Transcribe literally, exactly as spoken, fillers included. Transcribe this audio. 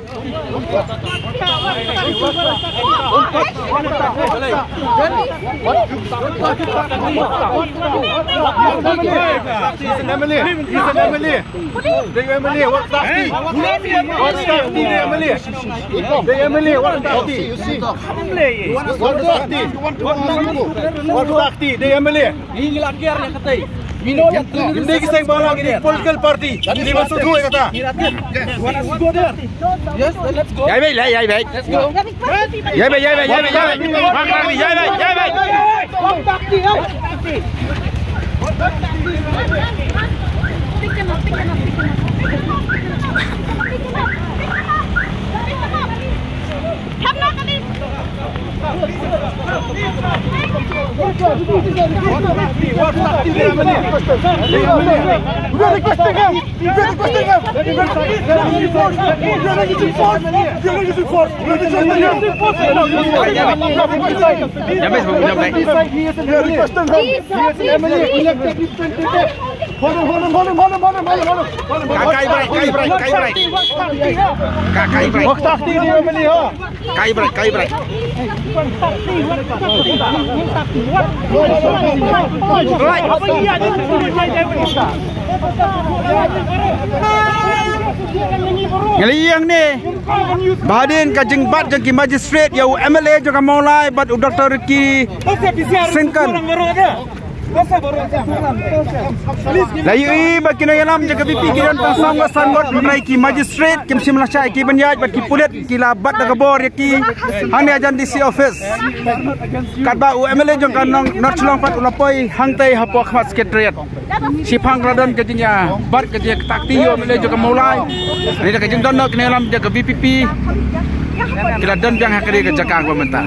He's an M L A. He's an M L A. The M L A, what's that? What's that, the M L A? The M L A, what's that? What's that? What's that, the M L A? Hindi ki seng bala, hindi political party. Hindi masuk dua kata. Yes, let's go. Jai bhai, jai, jai bhai. Let's go. Jai bhai, jai bhai, jai bhai, jai bhai. Jai bhai, jai bhai, jai bhai. We are requesting him. We are requesting him. We are requesting him. We are requesting him. We are requesting him. We are requesting him. We are requesting him. He is an M L A. He is an M L A. Elected representative. Hold on, hold on, hold on, hold on, hold on, hold on, hold on. Kai, kai brai, kai brai, kai brai. Kai, kai brai. Wak takti ni M L A ho. Kai brai, kai brai. Ngi la ïeng ne ba hadien ka jingbat jong ki magistrate ïa u M L A jong ka Mawlai bad u Doctor Ricky Syngkon. La ïohi ba ki nongïalam jong ka V P P ki don tang sawphew san ngut, hynrei ki magistrate kim shym la shah ïa ki ban ïaid bad ki pulit ki la bat da ka bor ïa ki hangne hajan D C office. Katba u M L A jong ka Nong-, North Shillong pat u la poi hangtei hapoh khmat secretariat. Shiphang la don ka jingïabat ka jingïakynthah ïa u M L A jong ka Mawlai. Hynrei da ka jingdon noh ki nongïalam jong ka V P P ki la don biang ha kane ka jaka kaba mynta.